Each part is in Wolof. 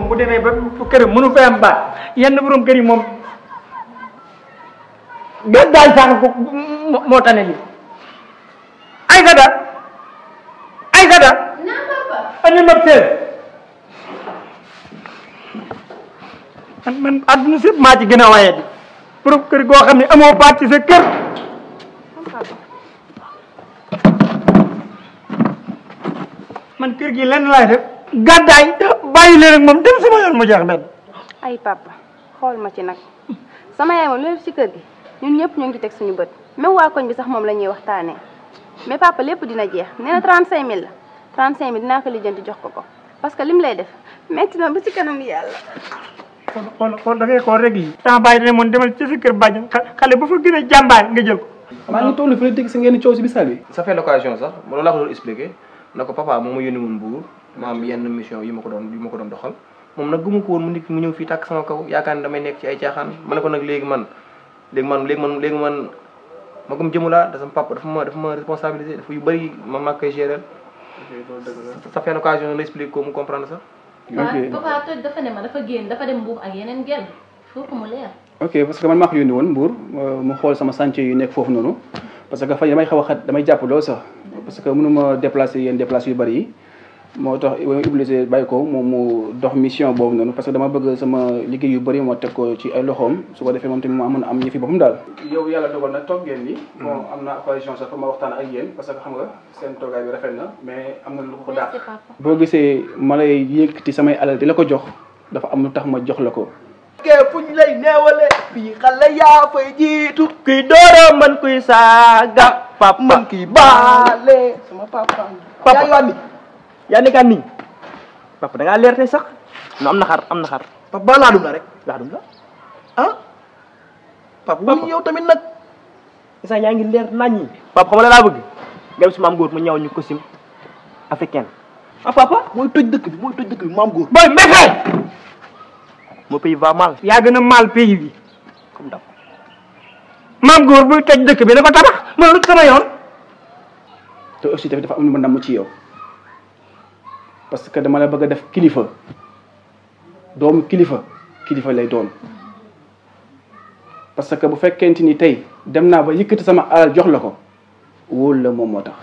moom bu demee ba kër mënu fay am baat yenn borom kër yi moom benn daal sax moo tane li Aïssata andi ma seel man adduna sépp maa ci gën a waye di borom kër goo xam ne amoo baat ci sa kër man kër gi lenn laay def gàddaay bàyyi leen ak moom dem sama yoon mu jeex benn. ay papa xool ma ci nag sama yaay moom lépp ci kër gi ñun ñëpp ñu ngi ci teg suñu bët même waa koñ bi sax moom la ñuy waxtaanee mais papa lépp dina jeex nee na 35000 la 35000 dinaa ko lijjanti jox ko parce que lim lay def metti na ba ci kanam yàlla. xool da ngay xool rek yi. temps bàyyi dina moom demal ci sa kër bàjjan xale bu fa gën a jàmbaar nga jël ko. maa ngi toll fi la dégg sa ngeen coow si bisaal bi. ça fait l'occasion sax loolu laa ko doon expliqué na ko papa moom ma yónni woon Mbour ma am yenn mission yu ma ko doon doxal moom nag gëmu ko woon mu ñëw fii tàkk sama kaw yaakaar ne damay nekk ci ay caaxaan ma ne ko nag léegi man ma gëm jëmu laa da sama papa dafa ma responsabilisé dafa yu bëri ma maa koy gérer ça fait l'occasion la expliqué ko mu comprendre sax. waaw papa toj dafa ne ma dafa génn dafa dem Mbour ak yeneen gel foofu mu leer. ok parce que man maa ko yónni woon Mbour mu xool sama chantier yu nekk foofu noonu parce que fa damay xaw a xat damay jàpp loolu sax parce que mënuma déplacer yenn déplacé yu bëri yi moo tax ma obligé bàyyi ko moom mu dox mission boobu noonu parce que dama bëgg sama liggéey yu bëri moo teg ko ci ay loxoom su ko defee moom tamit mu mën a am ñëfi boppam daal. yow yàlla dogal na toog ngeen ni bon am na occasion sax pour ma waxtaan ak yéen parce que xam nga seen toogaay bi rafet na mais am na lu ko dàq. boo gisee ma lay yëkkati samay alal di la ko jox dafa am lu tax ma jox la ko. fuñ lay neewale fii xale yaa fay jiitu kuy doora man kuy saaga papa man kuy baale sama papa yaa nekkaat nii papa da ngaa leer tey sax no am na xar papa ba laadum la rek laadum la ah papa yow tamit nag isa yaa ngi leer nañ ñi papa xam nga laa bëgg dem si maam góor mu ñaw ñu costume africain papa mooy toj dëkk bi maam góor boy mbéxal mon pays va mal. yaa gën a mal pays bi comme daf maam góor buy toj dëkk bi dafa tabax man lu sama yoon. te aussi tamit dafa am lu ma namm ci yow parce que dama la bëgg a def kilifa doomu kilifa lay doon parce que bu fekkente ni tey dem naa ba yëkkati sama alal jox la ko wóolu la moom moo tax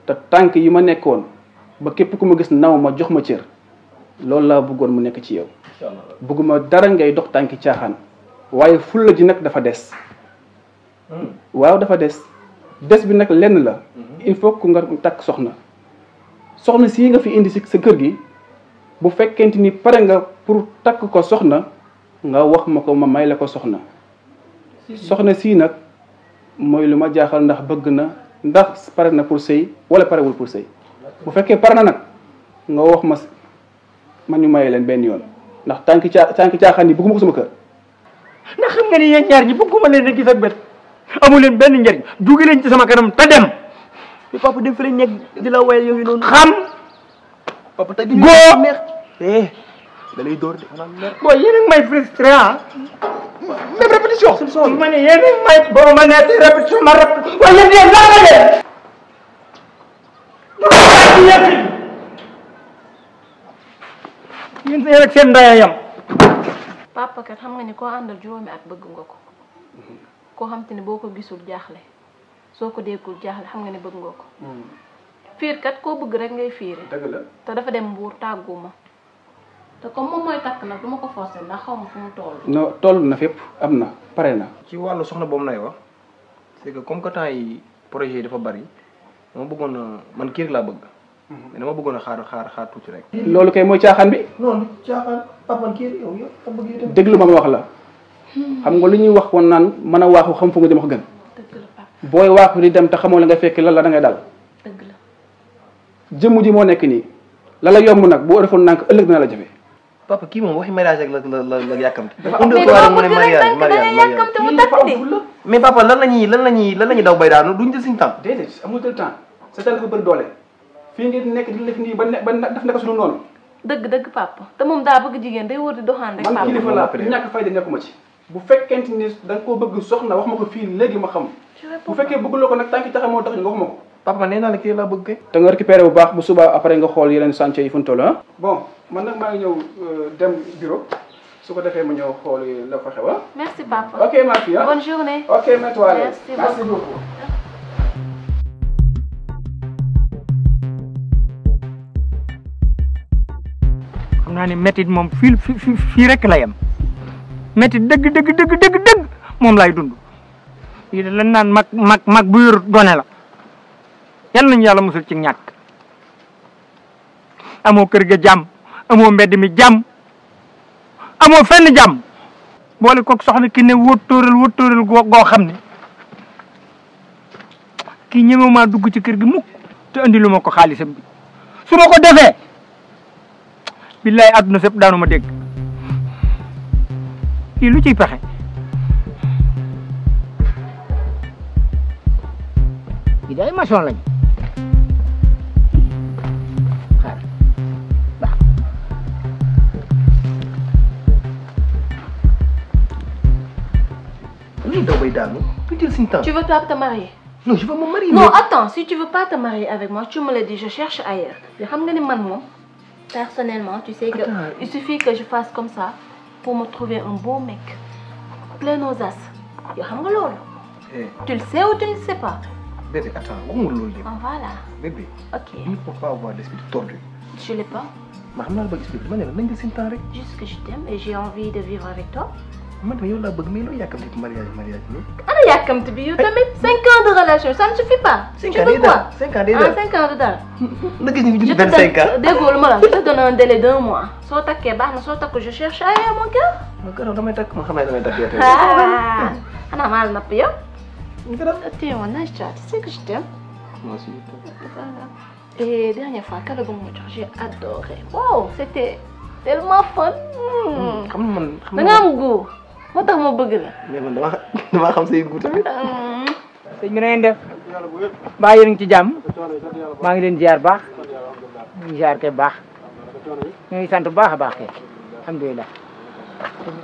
te tànk yi ma nekkoon ba képp ku ma gis naw ma jox ma cër loolu laa bëggoon mu nekk ci yow. bëgguma dara ngay dox tànki caaxaan waaye fulla ji nag dafa des waaw dafa des bi nag lenn la il faut que nga takk soxna sii nga fi indi si sa kër gi bu fekkente ni pare nga pour takk ko soxna nga wax ma ko ma may la ko soxna sii nag mooy lu ma jaaxal ndax bëgg na ndax pare na pour sëy wala parewul pour sëy bu fekkee pare na nag nga wax ma ñu maye leen benn yoon ndax tànki caaxaan yi bëgguma ko sama kër. ndax xam nga ni yéen ñaar ñi bëgguma leen a gis ak bët amu leen benn njariñ jóge leen ci sama kanam te dem. mais papa dem fi lañ nekk di la wayal yooyu noonu. xam. papa tey duñu neex. da lay door de maanaam mer. booy yéen a ngi may frustré ah. même répétition. ma ne yéen a ngi may boo ma nee répétition ma répétition waaye yéen yéen lan la leen. yéen sa rek seen ndaya yam. papa kat xam nga ni koo àndal juróomi at bëgg nga ko koo xam te ne boo ko gisul jaaxle soo ko déggul jaaxle xam nga ne bëgg nga ko. fiir kat koo bëgg rek ngay fiire. dëgg la te dafa dem Mbuur tàggu ma te comme moom mooy takk nag du ma ko forcer ndax xaw ma fu mu toll. non toll na fépp am na pare na. ci wàllu soxna boobu lay wax c'est que comme que temps yi projet yi dafa bari dama bëggoon a man kii rek laa bëgg. mais dama bëggoon a xaar tuuti rek. loolu kay mooy caaxaan bi. non caaxaan papa kii yow ka bëgg itam. déglu ma wax la xam nga lu ñuy wax woon naan mën a waaxu xam fu nga dem wax gën. dëgg la papa. booy waaxu di dem te xamoo la nga fekk lan la da ngay dal. dëgg la. jëmm ji moo nekk nii la la yomb nag boo defoon nànk ëllëg dina la jafe. papa kii moom waxi mariage rek la yàkkamte. mais papa lan la ñuy daw bay daanu duñ jël suñu temps. déedéet amul jël temps sa dafa bëri doole fii ngeen nekk di def nii ba daf nekk suñu noonu. dëgg papa te moom daa bëgg jigéen day wër di doxaan rek. papa man kilifa laa ñàkk fayda nekkuma ci. bu fekkente ni da nga koo bëgg soxna wax ma ko fii léegi ma xam bu fekkee bëgguloo ko nag tànki taxa moo tax ñu wax ma ko papa nee naa la kii laa bëgg kay. te nga récupéré bu baax bu subaa après nga xool yeneen chantier yi fu mu toll ah. bon man nag maa ngi ñëw dem bureau su ko defee ma ñëw xool la fa xew ah. Merci papa. ok ma fille ah. Bonne journée. ok mets-toi à l'aise. Merci beaucoup. xam naa ne métit moom fii rek la yem métit dëgg moom laay dund lii de lan naan mag bu yor gone la yal nañu yàlla musul ci ñàkk amoo kër ga jàmm amoo mbedd mi jàmm amoo fenn jàmm boole kook soxna ki ne wóotóoral goo xam ne kii ñemewu maa dugg ci kër gi mukk te andi lu ma ko xaalisam bi su ma ko defee billaay àdduna sépp daanu ma dégg kii lu ciy pexe kii day maçon lañ xaar baax lii daw bay daanu tu jël suñu temps. Tu veux pas te marier? non je veux me marier. Non, attends, si tu veux pas te marier avec moi, tu me le dis, je cherche ailleurs. Mais xam nga ni man moom personnellement, tu sais que il suffit que je fasse comme ça pour me trouver un beau mec plein aux as. Yo xam nga loolu. Tu le sais ou tu ne le sais pas? Bébé, attends, waxuma loolu de. Ah, voilà. Bébé. Ok. Il ne faut pas avoir l'esprit tordu. Je l'ai pas. ma xam naa la bëgg expliquer ma ne la nañ jël suñu temps rek. Juste que je t'aime et j'ai envie de vivre avec toi. man de yow laa bëgg mais loo yàkkamti mariage nii. Ana yàkkamti bi yow tamit 5 ans de relation, ça ne suffit pas. 5 Tu ans veux day quoi? dara 5 ans day Ah, dara. 5 ans de dara. na gis ñu Je judd te 25 ans. donne, déggoo lu ma la, je te donne un délai d'1 mois. Soo takkee baax na, soo takku je cherche ailleurs mon cœur. ma gërëm damay takk ma xam naa damay takk yow tamit. Ah, xanaa maa la napp yow. gërëm. Tu es mon âge, tu sais que je t'aime. moi aussi. Et dernière fois, kàlla gu ma jox, j'ai adoré. Wow, c'était tellement fun. xam nga man xam Da nga am goût. Moo tax ma bëgg la. mais man damaa xam say goût tamit. sëñ bi na ngeen def mbaa yéen a ngi ci jàmm maa ngi leen ziar baax ñu ngi ziar kay baax ñu ngi sant bu baax a baax kay alhamdulilah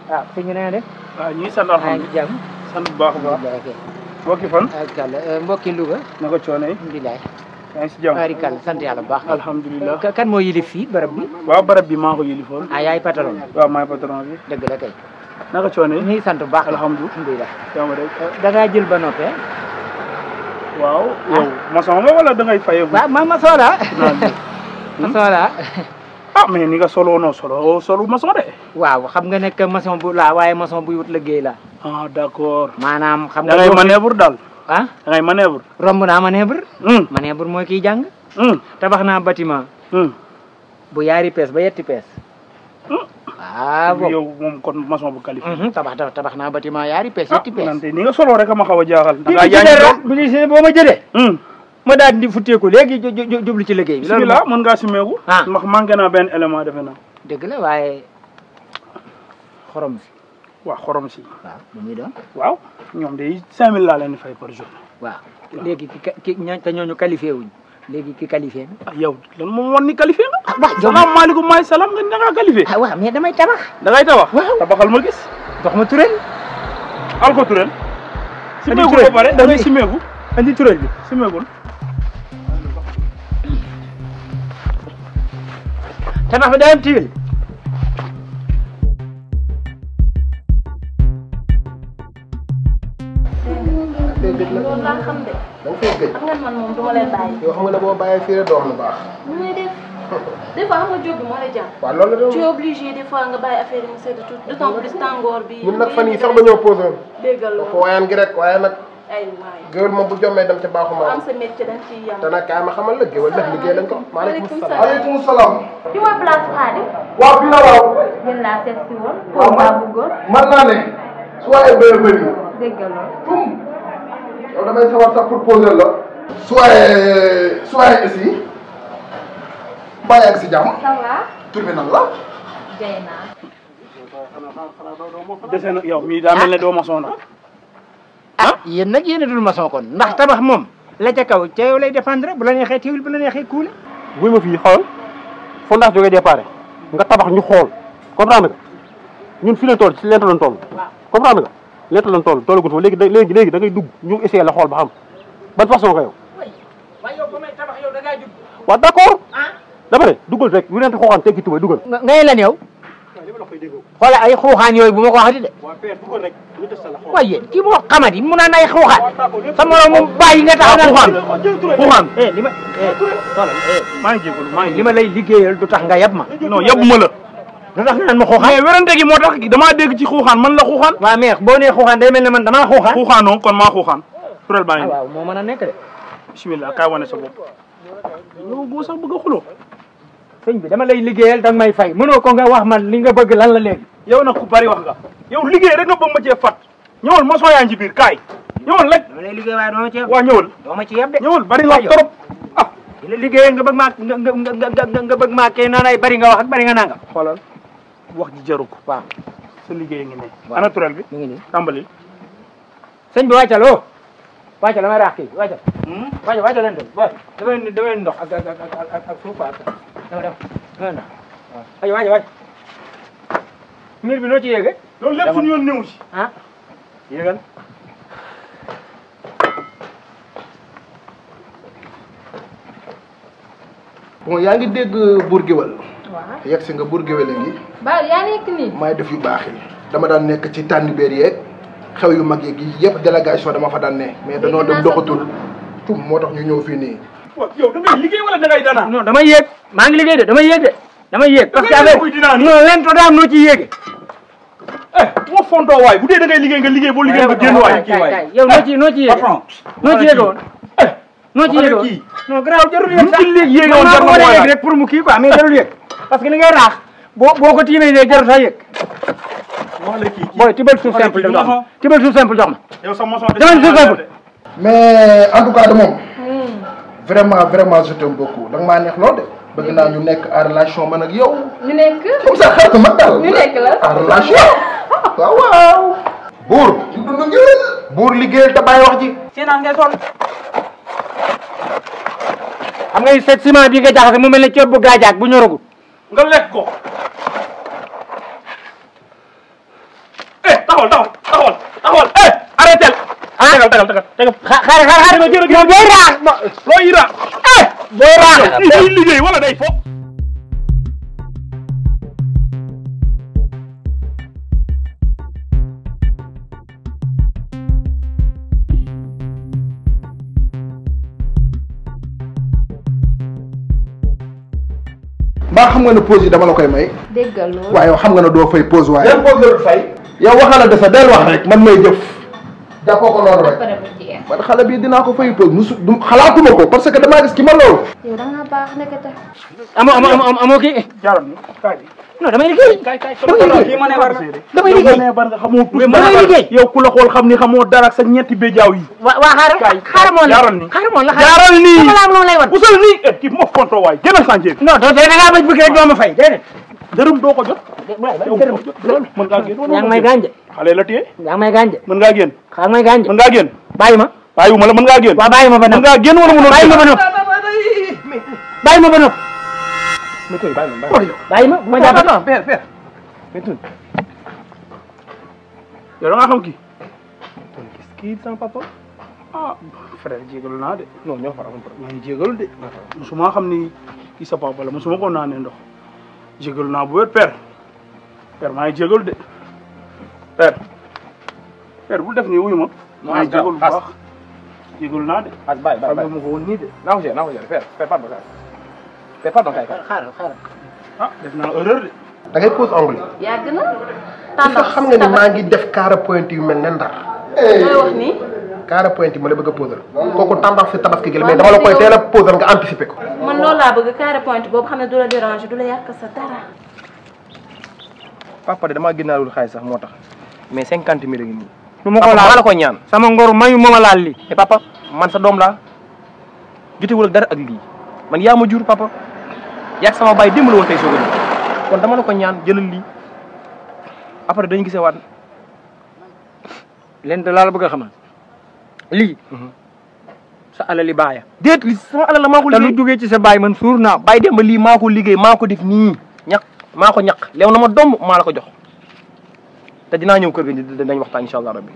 waaw sëñ bi na ngeen def waaw ñu ngi sant maa ngi alhamdulilah ci jàmm sant bu baax a baax. alhamdulilah kay mbokki fan. alhamdulilah mbokki Louga na ko coono yi. alhamdulilah yaa ngi si jàmm. barikàlla sant yàlla bu baax alhamdulilah. kan moo yilif fii barab bi waaw barab bi maa ko yilifoon. ah yaay patron waaw maay patron bi. dëgg la kay naka coono ñu yi. ngi sant bu baax alhamdulilah. yaa ma rek. da ngaa jël ba noppee waaw yow maçon nga wala da ngay fayeeku. waaw ma soola ma soola ah mais ni nga solo noo solo maçon de. waaw xam nga nekk maçon bu laa waaye maçon buy wut liggéey la ah d'accord. maanaam xam da nga ngay manœuvre daal. ah da ngay manœuvre. romb naa manœuvre manœuvre mooy kiy jàng tabax naa bâtiment bu yaari pees ba yetti pees waaw yow moom kon maçon bu qualifié. tabax naa bâtiment yaari pees yetti pees nante ni nga solo rek a ma xaw a jaaxal. da bi ngaa jaay doon boo ma jëlee ma daal di futteeku léegi jublu ci liggéey bi bismillah mën ngaa simeeku. ah ndax manqué naa benn élément defe naa. dëgg la waaye xorom si waaw xorom si. waaw lu muy doon waaw ñoom de 5000 laa leen di fay par jour. waaw léegi ki te ñooñu qualifié wuñ léegi ki qualifié bi ah yow lan moom war ni qualifié nga. waaw salaamaaleykum maay salaam nga da ngaa qualifié. ah waaw mais damay tabax da ngay tabax. waaw tabaxal ma gis. dox ma turel alko turel. andi simeeku turel ba pare da ngay simeeku. andi turel bi simeekul. tabax bi day am tiwil Loolu laa xam de. da nga fay gëj. Xam nga man moom duma leen bàyyi. yow xam nga ne boo bàyyee fii rek doo xam lu baax. Nu may def. Des fois xam nga jóg bi moo lay jàpp. waaw loolu la Tu es doon. obligé des fois nga bàyyi affaire yi mu sedd tuuti d'autant plus tàngoor bi. ñun nag fan yii sax dañoo posé woon. déggal ko loolu. waayaan gi rek waaye nag Ay waay. géwél moom bu jommee dem ca baaxu Am maam. sa métier dañ ciy yam. te nag kaay ma xamal la géwél nag liggéey lañ ko. Maaleykum salaam. maaleykum salaam. fi mooy place Xaadim waaw fii la waaw. yéen laa seet si woon pour maa bëggoon man naa ne. soyez bienvenue. dégg nga loolu Fum. yow damay sawar sax pour poser la. soyez ici. mbaa yaa ngi si jàmm. ça va tur bi nan la. Jeyna dese na yow mii daa mel ne doo maçon nag. ah yéen nag yéen a dul maçon kon ndax tabax moom la ca kaw ca yow lay dépendre bu la neexee tiwil bu la neexee kuule buy ma fii xool fondation jógee déparé nga tabax ñu xool comprendre nga ñun fi leen toll ci lenta lañ toll comprendre nga lenta lañ toll tollagut fa léegi da ngay dugg ñu essayé la xool ba xam ban façon nga yow waaye yow ba may tabax yow da ngaa jub. waaw d'accord. dama ne dugal rek bu nente xooxaan tekki tubay dugal. ngay lan yow. xoolal ay xuuxaan yooyu bu ma ko waxati de. waaw père dugal rek ñu des la xool. waaye kii moo xamadi mu naan ay xuuxaan. sa morom moom bàyyi nga tax naan xuuxaan. li ma maa ngi jégalu li ma lay liggéeyal du tax nga yab ma. non yabuma la. lu tax nga naan ma xuuxaan. mais werante gi moo tax damaa dégg ci xuuxaan man la xuuxaan. waaw mais boo nee xuuxaan day mel ne man damaa xuuxaan. xuuxaanoo kon maa xuuxaan. turel baa ngi waaw moo mën a nekk de. bismillah kaay wane sa bopp. yow boo sax bëgg a xuloo. sëñ bi dama lay liggéeyal danga may fay mënoo ko nga wax man li nga bëgg lan la léegi. yow nag ku bari wax nga. yow liggéey rek nga bëgg ma cee fat. ñëwal mosoo yaa ngi ci biir kaay. ñëwal rek. dama lay liggéey waaye doo ma ci yeb. waa ñëwal. doo ma ci yeb de. ñëwal bari nga wax trop. ah di la liggéeyal nga bëgg maa nga bëgg maa kay naan ay bari nga wax ak bari nga nangam. xoolal wax ji jaru ko. waaw sa liggéey ngi ne. ana turel bi. mu ngi nii tàmbali. sëñ bi wàccal oo wàccal damay raax kii wàccal. wàccal leen dem waaw damay ndox ak suuf ak dama ndox waaw wàccal miir bi noo ci yéege. loolu lépp suñu yoon néew ci. ah yéegal. bon yaa ngi dégg buur géwél. waaw yegg si nga buur géwél ngi Ba yaa nekk nii. may def yu baax yi dama daan nekk ci tànnibéer yeeg xew yu mag yeeg yi yëpp délégation dama fa daan ne mais danoo dem doxatul tum moo tax ñu ñëw fii nii. waaw yow da ngay liggéey wala da ngay dana. non damay yéeg maa ngi liggéey de damay yéeg de damay yéeg. parce que da ngay affaire dinaa nii. non lento daam noo ci yéege. moo fontoo waay bu dee da ngay liggéey nga liggéey boo liggéey nga génn waay. kay kay yow noo ci yéege. patron noo ci yéege woon. noo ci yéege woon kii. non garaaw jarul yéeg sax. ci yéege woon jar na maa mooy yéeg rek pour mu kii quoi mais jarul yéeg. parce que li ngay raax boo ko tiimee ne jarul sax yéeg. wax la kii booy tibal suuf simple jox ma tibal suuf simple jox ma. yow sa moson demal suuf simple. mais en tout cas de moom. vraiment je t'aime beaucoup da nga maa neex lool de bëgg naa ñu nekk en relation man ak yow. ñu nekk. comme ça xarit mag daal. ñu nekk la. en relation. waaw waaw. buur. ñu dund ngeen. buur liggéeyal te bàyyi wax ji. si naan ngay sol. xam nga set ciment bi nga jaxase mu mel ne ceeb bu gaajaak bu ñoragul. nga lekk ko. taxawal. arrêté. tegal. xaaral yow day raax. loo yi ra. day raax. day liggéey wala day fo. mbaa xam nga ne pause yi dama la koy may. déggal loolu. waaye yow xam nga ne doo fay pause waaye. yan pause la fay. yow waxala de sa del wax rek man may jëf. jàppoo ko loolu rek. après bu jeex. man xale bii dinaa ko fay pause musu du xalaatuma ko parce que damaa gis ki ma loolu. yow da ngaa baax nekkate. amoo kii. jaaral ni kaay bi. non damay liggéey. kii ma ne war na. damay liggéey. bar nga xamoo tuuti. damay liggéey. yow ku la xool xam ni xamoo dara ak sa ñetti béjaaw yi. waa xaaral moon la jaaral ni. xaaral moon la jaaral nii. dama la moom lay wan. usal nii. kii moo fontoo waay génnal sànjee. non doo tey da ngaa bëgg rek doo ma fay déedéet. dërëm doo ko jot. dërëm loolu mën ngaa génn. yaa ngi may gànje. xale la téye. yaa ngi may gànje. mën ngaa génn. yaa ngi may gànje. mën ngaa génn. bàyyi ma. bàyyiwuma la mën ngaa génn. waaw bàyyi ma ba mën noppi. ngaa génn wala mënoo. bàyyi ma ba noppi. bàyyi ma ba noppi. bàyyi ma bu ma jàppee. père. yow da ngaa xam kii. kii sama papa. ah frère jégalu naa de. non ñoo faral maa ngi jégalu de. musuma xam ni kii sa papa la musuma ko naanee ndox. jégalu naa bu wér père. père maa ngi jégalu de. père bul def nii wuyu ma. maa ngi jégalu bu baax. jégalu naa de. bàyyi xam nga ma ko woon nii de. naa ko jël père pardon kay. xaaral. ah def naa erreur de. da ngay pause anglais. yàgg na. est-ce que xam nga ni maa ngi def carré point yu mel ne ndar. looy wax nii. carré point yi ma la bëgg a posal. kooku tendance si tabaski gi la mais dama la koy teel a posal nga anticiper ko. man loolu laa bëgg carré point boobu xam ne du la déranger du la yàq sa dara. papa de damaa génnaalul xaalis sax moo tax mais 50 000 a ngi nii. du ma ko papa maa laal la ko ñaan. sama ngor mayu ma laal lii. te papa man sa doom laa jotewul ak dara ak lii man yaa ma jur papa yaa sama baay démb la woon tey soog a ñëw kon dama la ko ñaan jëlal lii après dañu gisee waat. leen de laa la bëgg a xamal lii. sa alali baaya. déet li sama alal la maa ko te liggéey lu jógee ci sa baay man suur naa. baay démb lii maa ko liggéey maa ko def nii ñaq maa ko ñaq leew na ma domb maa la ko jox te dinaa ñëw kër ga dañ waxtaan incha allah rabbi